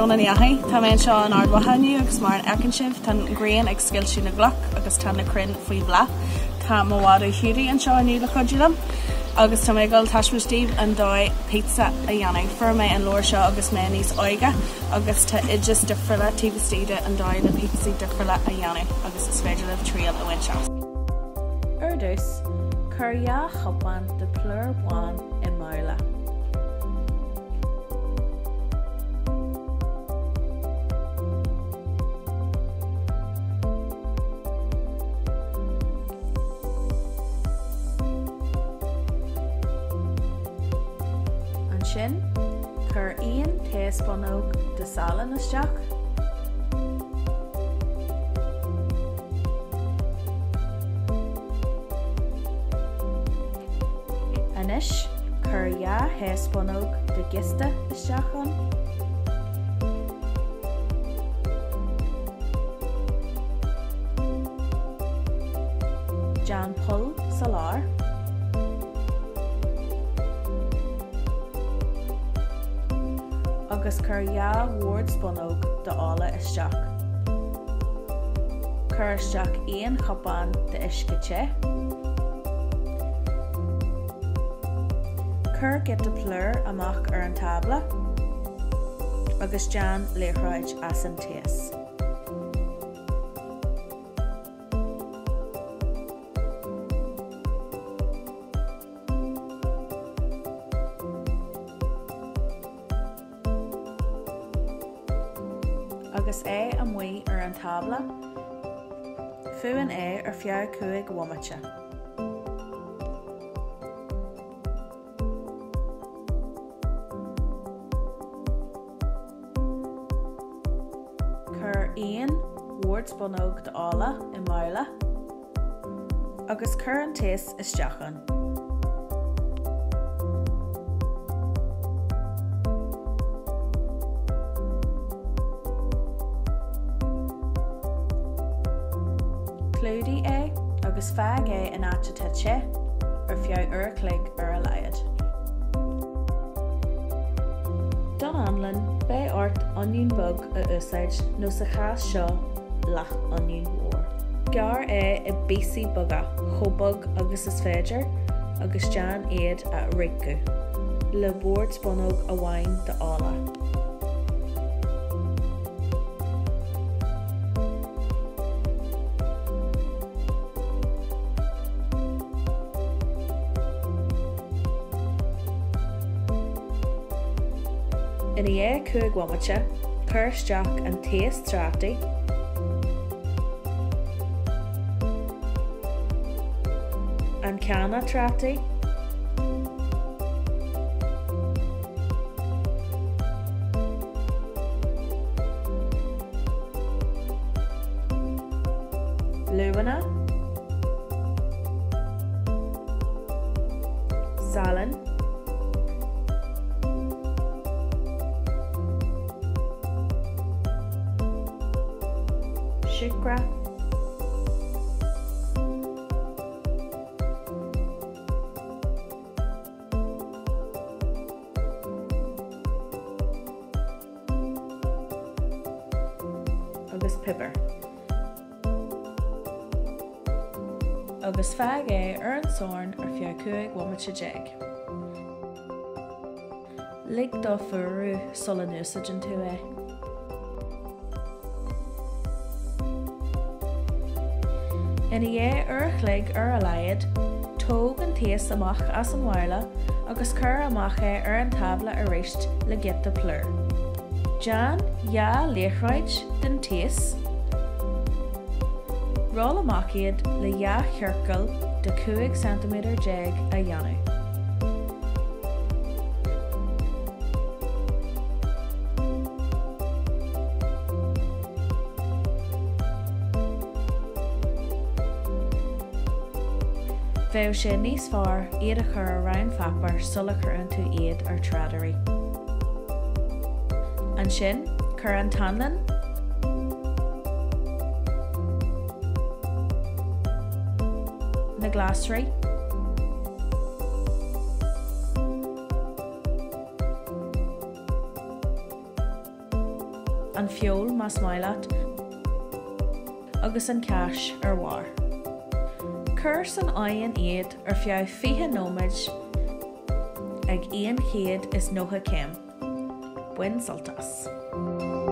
Muna ndeachaigh. Tá mé anseo in Ard Mhacha inniu agus mar a fheiceann sibh tá an ghrian ag scoilteadh na gcloch agus tá na crainn faoi bhláth. Tá mo mhadadh Hughie anseo inniu le cuidiú liom agus tá mé ag dul taispeáint daoibh an dóigh pizza a dhéanamh. Fuair mé an leabhar seo agus mé níos óige agus tá oideas difriúla taobh istigh de an dóigh le pizzaí difriúla a dhéanamh agus is féidir libh triail a bhaint as. Ar dtús, cuir 2 chupán de plúr bán i mbabhla. Ansin, cuir aon taespúnóg de salann isteach. Anois, cuir 2 thaespúnóg de ghiosta isteach ann. Déan poll sa lár. Agus cuir 2 bhordspunóg d'ola isteach. Cuir isteach aon chupán d'uisce te. Cuir giota plúir amach ar an tábla agus déan liathróid as an taos. Agus é amuigh ar an tábla, fúin é ar feadh 5 bhomaite. Cuir aon bhordspunóg d'ola i mbabhla agus cuir an taos isteach ann. Clúdaigh é agus fág é in áit atá te ar feadh uair a chloig ar a laghad. Don anlann, beidh ort oinniún beag a úsáid nó sa chás seo leath oinniún mhór. Gearr é i bpíosaí beaga, chomh bog agus is féidir, agus déan iad a fhriochadh le bordspunóg amháin d'ola. I ndiaidh 5 bhomaite, cuir isteach an taos trátaí, an canna trátaí, luibheanna, salann, siúcra, agus piobar. Agus fág é ar an sorn ar feadh 15 bhomaite. Lig dó fuarú sula n-úsáideann tú é. I ndiaidh uair a chloig ar a laghad, tóg an taos amach as an bhabhla agus cuir amach é ar an tábla arís le giota plúir. Déan 2 liathróid den taos. Roll amach iad le 2 chiorcal de 15 ceintiméadar a dhéanamh. Bheadh sé níos fearr iad a chur ar roinnpháipéar sula gcuireann tú iad ar tráidirí. Ansin, cuir an t-anlann, na glasraí, An feoil más maith leat, agus an cáis ar bharr. Cuir san oigheann iad ar feadh 20 nóiméad ag 190 céim. Bain sult as!